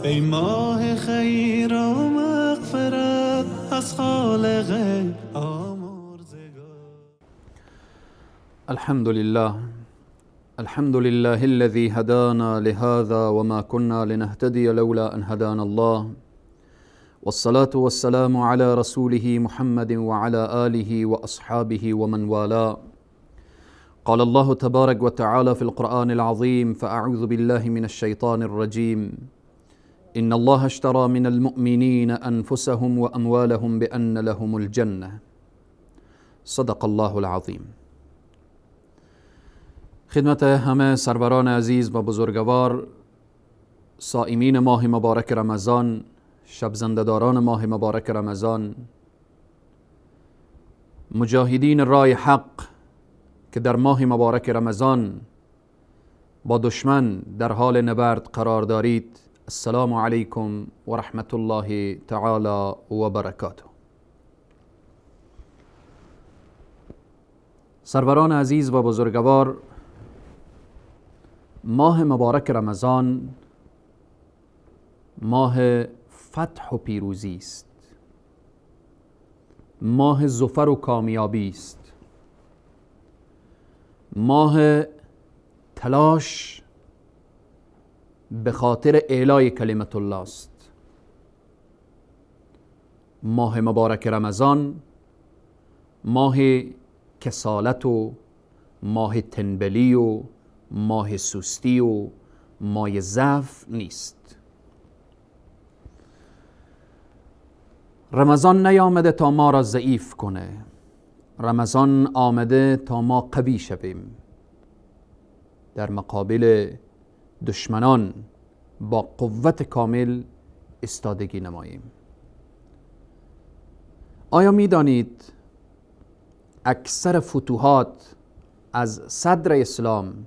ای ماه خیر و مغفرت از خالق آمرزگار. الحمد لله، الحمد لله الذي هدانا لهذا وما كنا لنهتدي لولا أن هدانا الله، والصلاة والسلام على رسوله محمد وعلى آله وأصحابه ومن والاه. قال الله تبارك وتعالى في القرآن العظيم: فأعوذ بالله من الشيطان الرجيم، إن الله اشترى من المؤمنين أنفسهم وأموالهم بأن لهم الجنة. صدق الله العظیم. خدمت همه سروران عزیز و بزرگوار، صائمین ماه مبارک رمضان، شب زنده‌داران ماه مبارک رمضان، مجاهدین رای حق که در ماه مبارک رمضان با دشمن در حال نبرد قرار دارید، السلام علیکم و رحمت الله تعالی و برکاته. سروران عزیز و بزرگوار، ماه مبارک رمضان ماه فتح و پیروزی است، ماه ظفر و کامیابی است، ماه تلاش به خاطر اعلای کلمت الله است. ماه مبارک رمضان ماه کسالت و ماه تنبلی و ماه سستی و ماه ضعف نیست. رمضان نیامده تا ما را ضعیف کنه، رمضان آمده تا ما قوی شویم، در مقابل دشمنان با قوت کامل استادگی نماییم. آیا می دانید اکثر فتوحات از صدر اسلام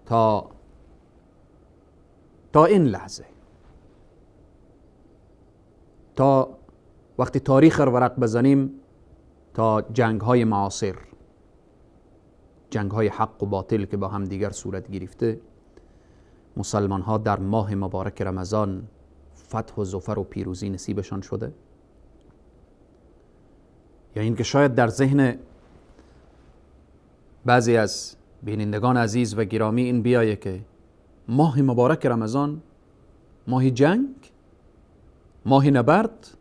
تا این لحظه، تا وقتی تاریخ رو ورق بزنیم، تا جنگ های معاصر، جنگ های حق و باطل که با هم دیگر صورت گرفته، مسلمان ها در ماه مبارک رمضان فتح و ظفر و پیروزی نصیبشان شده؟ یا اینکه شاید در ذهن بعضی از بینندگان عزیز و گرامی این بیایه که ماه مبارک رمضان ماه جنگ، ماه نبرد،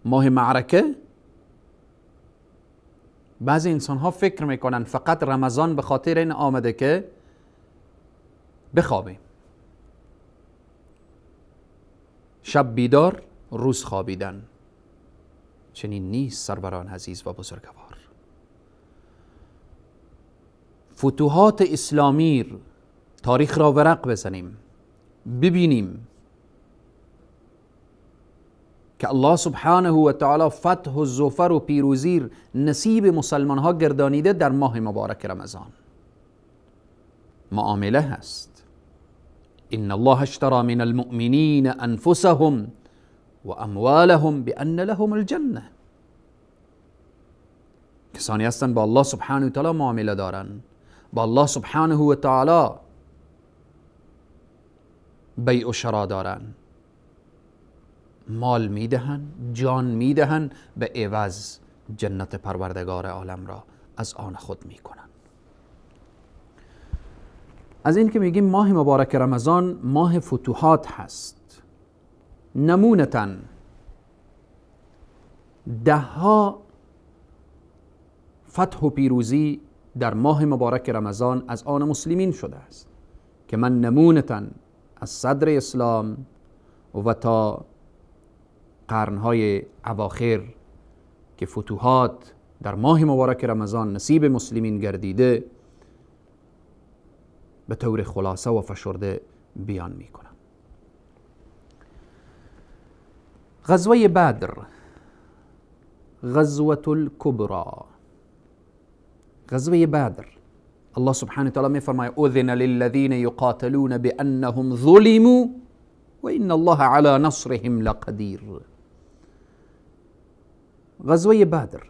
ماه معرکه. بعضی انسان ها فکر میکنن فقط رمضان به خاطر این آمده که بخوابیم، شب بیدار روز خوابیدن. چنین نیست سروران عزیز و بزرگوار. فتوحات اسلامی، تاریخ را ورق بزنیم ببینیم که الله سبحانه و تعالی فتح و ظفر و پیروزی نصیب مسلمان ها گردانیده در ماه مبارک رمضان. معامله هست. ان الله اشترى من المؤمنین انفسهم و اموالهم بان لهم الجنه. کسانی هستند با الله سبحانه و تعالی معامله دارن، با الله سبحانه و تعالی بیع و شرا دارن، مال میدهن، جان میدهن، به عوض جنت پروردگار عالم را از آن خود میکنن. از این که میگیم ماه مبارک رمضان ماه فتوحات هست، نمونتاً ده ها فتح و پیروزی در ماه مبارک رمضان از آن مسلمین شده است که من نمونتاً از صدر اسلام و تا قرنهای اواخر که فتوحات در ماه مبارک رمضان نصیب مسلمین گردیده به طور خلاصه و فشرده بیان میکنم. غزوه بدر، غزوة الكبرى، غزوه بدر، الله سبحانه وتعالى میفرماید: اذن للذین یقاتلون بانهم ظلموا و ان الله على نصرهم لقدیر. غزوه بدر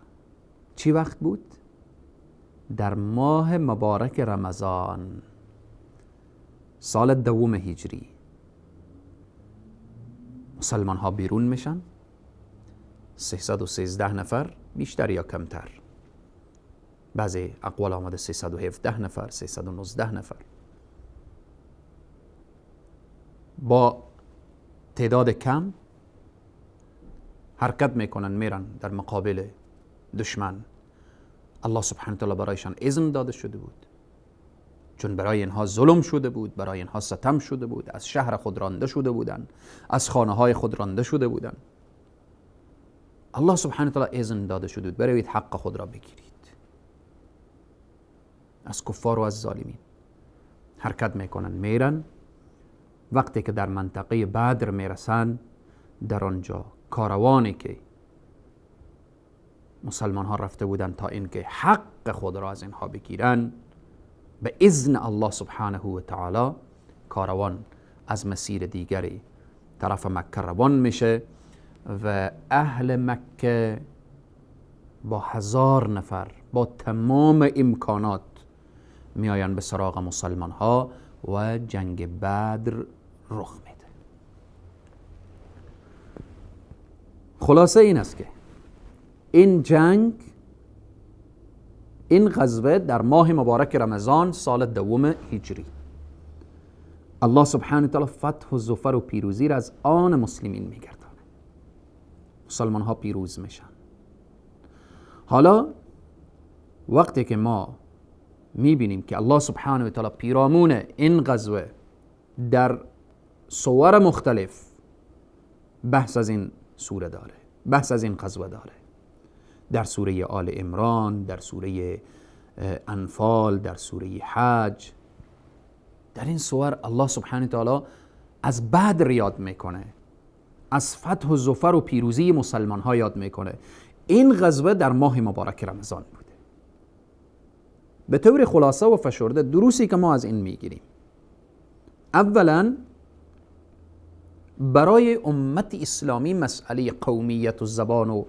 چی وقت بود؟ در ماه مبارک رمضان، سال دوم هجری مسلمان ها بیرون میشن، 313 نفر بیشتر یا کمتر، بعضی اقوال آمده 317 نفر، 319 نفر، با تعداد کم حرکت میکنن، میرن در مقابل دشمن. الله سبحانه وتعالی برایشان اذن داده شده بود، چون برای اینها ظلم شده بود، برای اینها ستم شده بود، از شهر خود رانده شده بودند، از خانه های خود رانده شده بودند. الله سبحانه وتعالی اذن داده شده بود بروید حق خود را بگیرید از کفار و از ظالمین. حرکت میکنن، میرن. وقتی که در منطقه بدر میرسن، در آنجا کاروانی که مسلمان ها رفته بودند تا اینکه حق خود را از اینها بگیرن، به اذن الله سبحانه و تعالی کاروان از مسیر دیگری طرف مکه روان میشه و اهل مکه با 1000 نفر با تمام امکانات میآیند به سراغ مسلمان ها و جنگ بدر رخ میده. خلاصه این است که این جنگ، این غزوه در ماه مبارک رمضان سال دوم هجری، الله سبحانه وتعالی فتح و ظفر و پیروزی را از آن مسلمین میگردانه. مسلمان ها پیروز میشن. حالا وقتی که ما میبینیم که الله سبحانه وتعالی پیرامون این غزوه در صور مختلف بحث از این سوره داره، بحث از این غزوه داره، در سوره آل عمران، در سوره انفال، در سوره حج، در این سور الله سبحانه وتعالی از بدر یاد میکنه، از فتح و ظفر و پیروزی مسلمان ها یاد میکنه. این غزوه در ماه مبارک رمضان بوده. به طور خلاصه و فشرده دروسی که ما از این میگیریم، اولا برای امت اسلامی مسئله قومیت و زبان و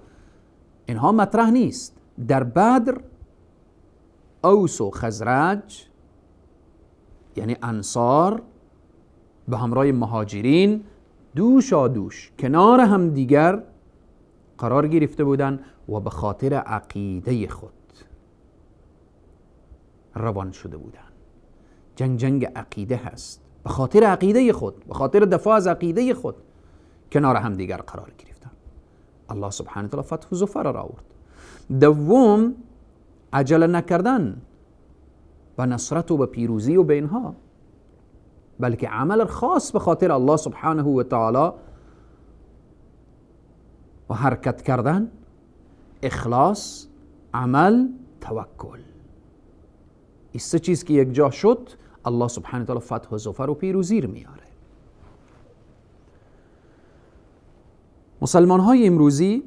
اینها مطرح نیست. در بدر اوس و خزرج یعنی انصار به همراه مهاجرین دوشادوش کنار هم دیگر قرار گرفته بودند و به خاطر عقیده خود روان شده بودند. جنگ جنگ عقیده هست، به خاطر عقیده خود، به خاطر دفاع از عقیده خود کنار هم دیگر قرار گرفتن. الله سبحانه وتعالی فتح و ظفر را آورد. دوم، عجله نکردن به نصرت و به پیروزی و به اینها، بلکه عمل خاص به خاطر الله سبحانه و تعالی و حرکت کردن، اخلاص، عمل، توکل. این سه چیز که یک جا شد، الله سبحانه و تعالی فتح و ظفر و پیروزی رو میاره. مسلمان های امروزی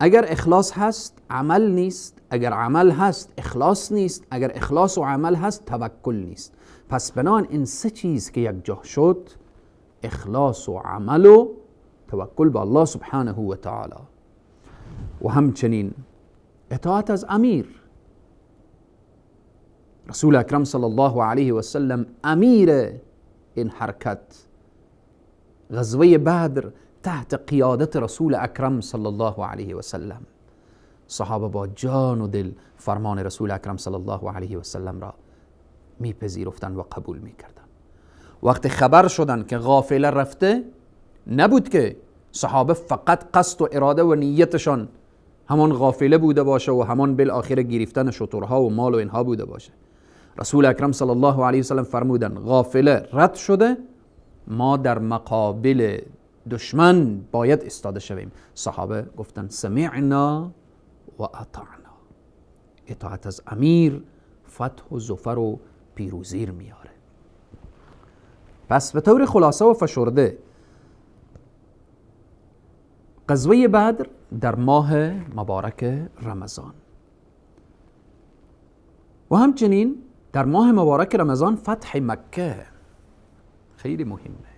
اگر اخلاص هست عمل نیست، اگر عمل هست اخلاص نیست، اگر اخلاص و عمل هست توکل نیست. پس بنان این سه چیز که یک جا شد، اخلاص و عمل و توکل به الله سبحانه و تعالی، و همچنین اطاعت از امیر. رسول اکرم صلی الله علیه و سلم امیر این حرکت، غزوه بدر تحت قیادت رسول اکرم صلی الله علیه و سلم، صحابه با جان و دل فرمان رسول اکرم صلی الله علیه و سلم را میپذیرفتن و قبول میکردن. وقتی خبر شدن که غافله رفته، نبود که صحابه فقط قصد و اراده و نیتشان همان غافله بوده باشه و همان بالآخره گرفتن شترها و مال و اینها بوده باشه. رسول اکرم صلی الله علیه و سلم فرمودن غافله رد شده، ما در مقابل دشمن باید استاده شویم. صحابه گفتن سمعنا و اطعنا. اطاعت از امیر فتح و ظفر و پیروزی میاره. پس به طور خلاصه و فشرده، غزوه بدر در ماه مبارک رمضان و همچنین در ماه مبارک رمضان فتح مکه خیلی مهمه.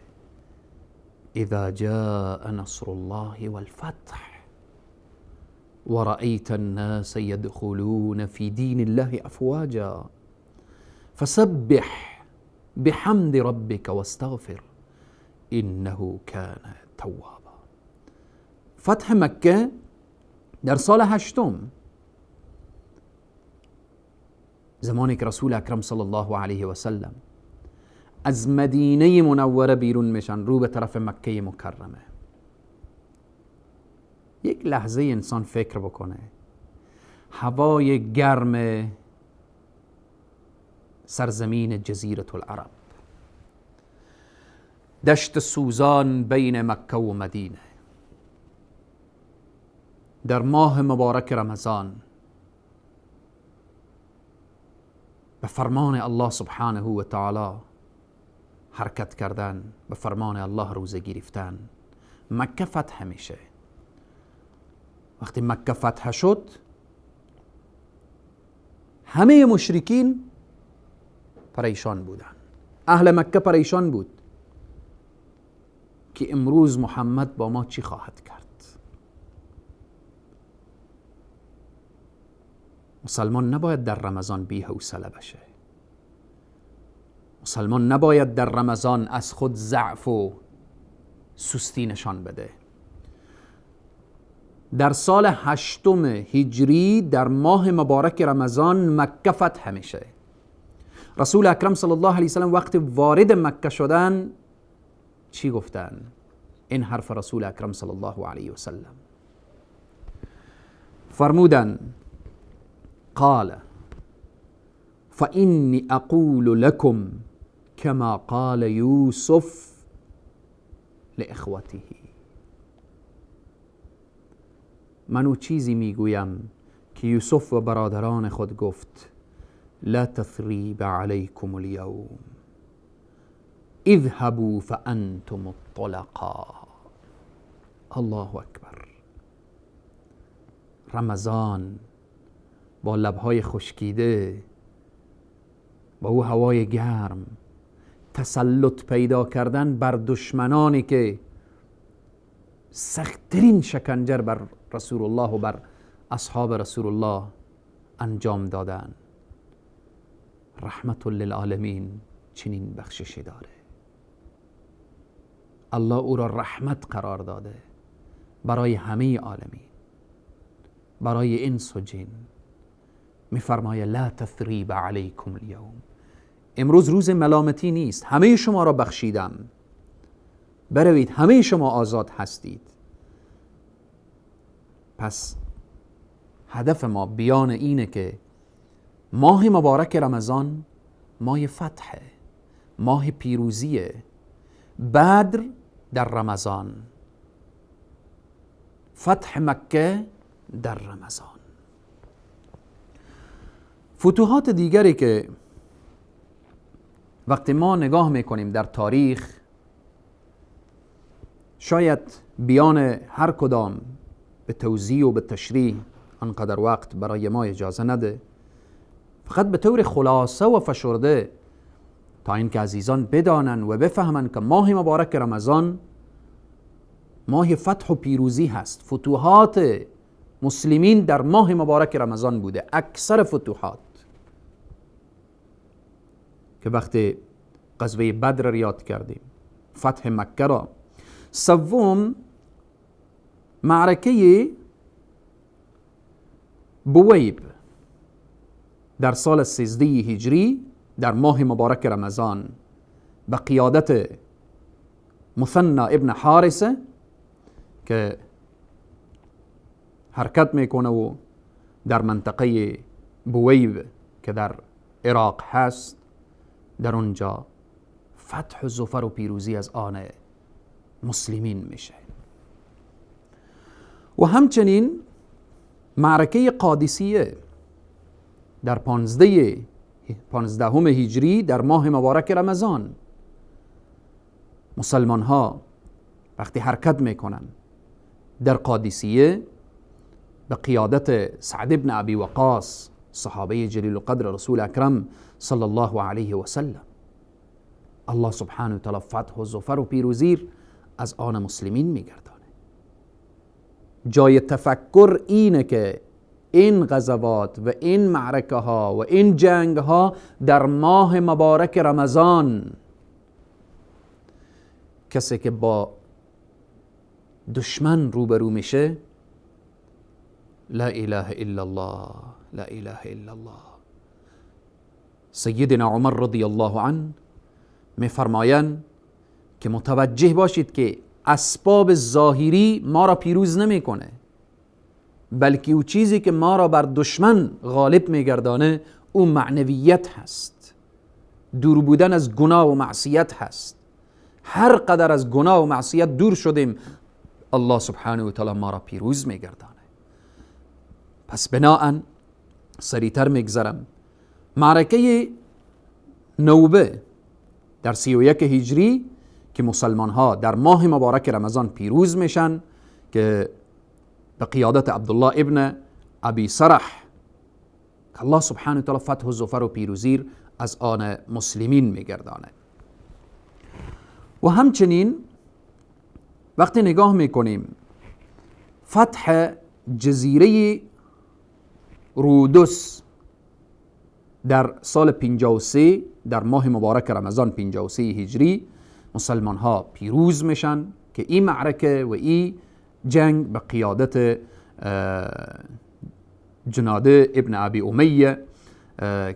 اذا جاء نصر الله والفتح ورأيت الناس يدخلون في دين الله أفواجا فسبح بحمد ربك واستغفر انه كان توابا. فتح مکه در سال 8، زمانی که رسول اکرم صلی الله علیه و سلم از مدینه منوره بیرون میشن رو به طرف مکه مکرمه. یک لحظه انسان فکر بکنه، هوای گرم سرزمین جزیره العرب، دشت سوزان بین مکه و مدینه، در ماه مبارک رمضان به فرمان الله سبحانه و تعالی حرکت کردن، به فرمان الله روزه گرفتن، مکه فتح میشه. وقتی مکه فتح شد همه مشرکین پریشان بودن، اهل مکه پریشان بود که امروز محمد با ما چی خواهد کرد. مسلمان نباید در رمضان بی حوصله بشه، مسلمان نباید در رمضان از خود ضعف و سستی نشان بده. در سال 8 هجری در ماه مبارک رمضان مکه فتح میشه. رسول اکرم صلی الله علیه وسلم وقتی وارد مکه شدن چی گفتن؟ این حرف رسول اکرم صلی الله علیه وسلم فرمودن: قال فإني أقول لكم كما قال يوسف لإخوته. من او چیزی میگویم که یوسف و برادران خود گفت: لا تثریب علیکم اليوم اذهبوا فأنتم الطلقاء. الله اکبر. رمضان با لبهای خشکیده، با او هوای گرم، تسلط پیدا کردن بر دشمنانی که سختترین شکنجه بر رسول الله و بر اصحاب رسول الله انجام دادن. رحمت للعالمین چنین بخششی داره. الله او را رحمت قرار داده برای همه عالمین، برای انس و جن. میفرمایه لا تثریب علیکم اليوم، امروز روز ملامتی نیست، همه شما را بخشیدم، بروید، همه شما آزاد هستید. پس هدف ما بیان اینه که ماه مبارک رمضان ماه فتحه، ماه پیروزیه. بدر در رمضان، فتح مکه در رمضان. فتوحات دیگری که وقتی ما نگاه میکنیم در تاریخ، شاید بیان هر کدام به توضیح و به تشریح آنقدر وقت برای ما اجازه نده، فقط به طور خلاصه و فشرده تا اینکه عزیزان بدانن و بفهمن که ماه مبارک رمضان ماه فتح و پیروزی هست. فتوحات مسلمین در ماه مبارک رمضان بوده، اکثر فتوحات، که وقتی غزوه بدر را یاد کردیم، فتح مکه را. سوم، معرکه بویب در سال 13 هجری در ماه مبارک رمضان به قیادت مثنی ابن حارثه که حرکت میکنه و در منطقه بویب که در عراق هست، در اونجا فتح و ظفر و پیروزی از آن مسلمین میشه. و همچنین معرکه قادسیه در 15 هجری در ماه مبارک رمضان، مسلمان ها وقتی حرکت میکنن در قادسیه به قیادت سعد بن ابی وقاص، صحابه جلیل القدر رسول اکرم صلی الله علیه و سلم، الله سبحانه و تعالی فتح و ظفر و پیروزی از آن مسلمین میگردانه. جای تفکر اینه که این غزوات و این معرکه ها و این جنگ ها در ماه مبارک رمضان، کسی که با دشمن روبرو میشه، لا اله الا الله، لا اله الا الله. سیدنا عمر رضی الله عنه میفرمایند که متوجه باشید که اسباب ظاهری ما را پیروز نمیکنه، بلکه او چیزی که ما را بر دشمن غالب میگردانه او معنویت هست، دور بودن از گناه و معصیت هست. هر قدر از گناه و معصیت دور شدیم، الله سبحانه و تعالی ما را پیروز میگردانه. پس بناهن سریعتر میگذرم. معرکه نوبه در 31 هجری که مسلمان ها در ماه مبارک رمضان پیروز میشن که به قیادت عبدالله ابن ابی سرح، که الله سبحانه و تعالی فتح و ظفر و پیروزی از آن مسلمین میگردانه. و همچنین وقتی نگاه میکنیم فتح جزیره رودس در سال 53 در ماه مبارک رمضان 53 هجری، مسلمان ها پیروز میشن که این معرکه و این جنگ به قیادت جناده ابن ابی امیه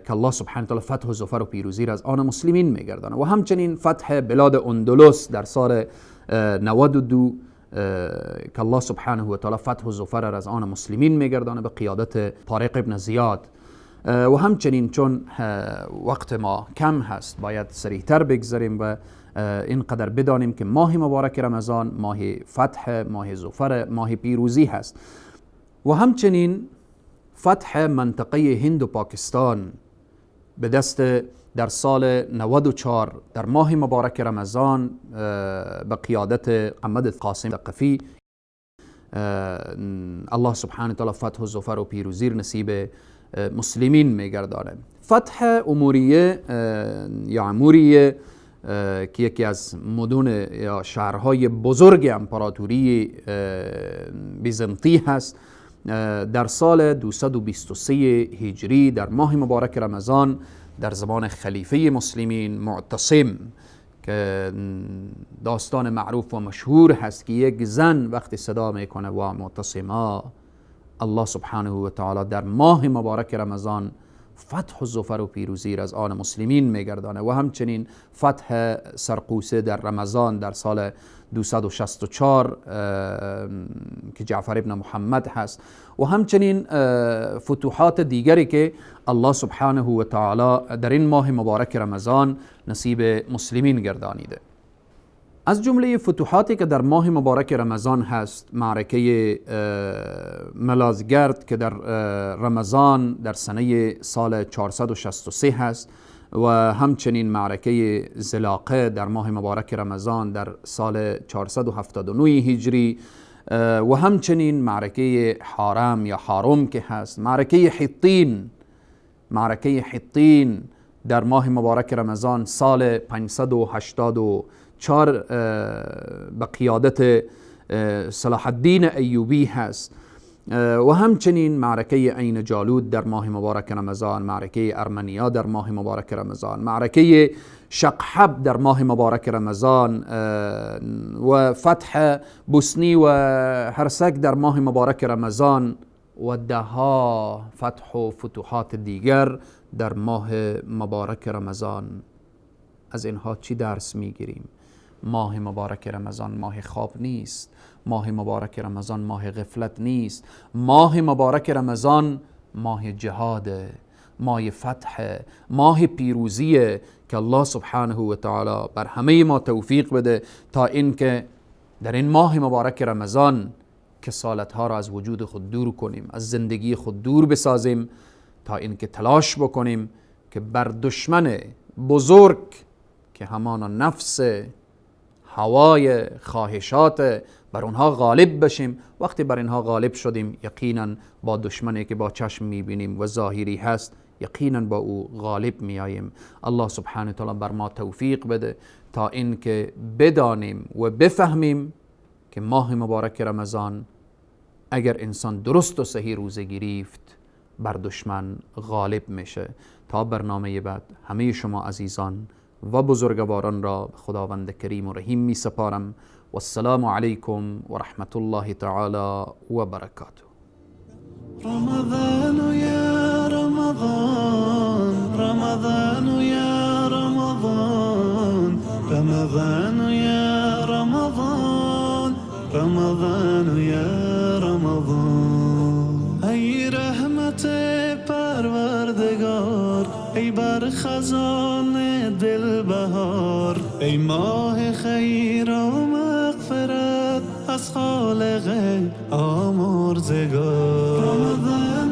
که الله سبحانه وتعالی فتح و ظفر و پیروزی را از آن مسلمین میگردانه. و همچنین فتح بلاد اندلس در سال 92 که الله سبحانه و تعالی فتح و ظفر را از آن مسلمین میگردانه به قیادت طارق ابن زیاد. و همچنین چون وقت ما کم هست باید سریعتر بگذاریم و اینقدر بدانیم که ماه مبارک رمضان ماه فتح، ماه ظفر، ماه پیروزی هست. و همچنین فتح منطقه هند و پاکستان به دست در سال 94 در ماه مبارک رمضان به قیادت محمد قاسم ثقفی، الله سبحانه وتعالی فتح و ظفر و پیروزی نصیب مسلمین میگردانه. فتح اموریه یا اموریه که یکی از مدن یا شهرهای بزرگ امپراتوری بیزنطی هست، در سال 223 هجری در ماه مبارک رمضان در زمان خلیفه مسلمین معتصم، که داستان معروف و مشهور هست که یک زن وقتی صدا میکنه و معتصما، الله سبحانه و تعالی در ماه مبارک رمضان فتح و ظفر و پیروزی را از آن مسلمین میگردانه. و همچنین فتح سرقوسه در رمضان در سال 264 که جعفر ابن محمد هست. و همچنین فتوحات دیگری که الله سبحانه و تعالی در این ماه مبارک رمضان نصیب مسلمین گردانیده. از جمله فتوحاتی که در ماه مبارک رمضان هست، معرکه ملازگرد که در رمضان در سنه سال 463 هست، و همچنین معرکه زلاقه در ماه مبارک رمضان در سال 479 هجری، و همچنین معرکه حارم یا حارم که هست، معرکه حطین، معرکه حطین در ماه مبارک رمضان سال 584 به قیادت صلاح الدین ایوبی هست. و همچنین معرکه عین جالود در ماه مبارک رمضان، معرکه ارمنیا در ماه مبارک رمضان، معرکه شقحب در ماه مبارک رمضان، و فتح بوسنی و هرسک در ماه مبارک رمضان، و دهها فتح و فتوحات دیگر در ماه مبارک رمضان. از اینها چی درس میگیریم؟ ماه مبارک رمضان ماه خواب نیست، ماه مبارک رمضان ماه غفلت نیست، ماه مبارک رمضان ماه جهاد، ماه فتح، ماه پیروزیه که الله سبحانه و تعالی بر همه ما توفیق بده تا اینکه در این ماه مبارک رمضان کسالت ها را از وجود خود دور کنیم، از زندگی خود دور بسازیم، تا اینکه تلاش بکنیم که بر دشمن بزرگ که همانا نفس، هوای، خواهشات، بر اونها غالب بشیم. وقتی بر اینها غالب شدیم، یقینا با دشمنی که با چشم میبینیم و ظاهری هست، یقینا با او غالب میاییم. الله سبحانه وتعالی بر ما توفیق بده تا اینکه بدانیم و بفهمیم که ماه مبارک رمضان اگر انسان درست و صحیح روزه گرفت، بر دشمن غالب میشه. تا برنامه بعد همه شما عزیزان و بزرگواران را به خداوند کریم و رحیم می سپارم. و السلام علیکم و رحمت الله تعالی و برکاته. رمضان یا رمضان، رمضان یا رمضان، رمضان یا رمضان، رمضان یا رمضان. ای رحمت پروردگار، ای بر خزان دل بهار، ای ماه خیر و مغفرت از خالق آمرزگار. رمضان.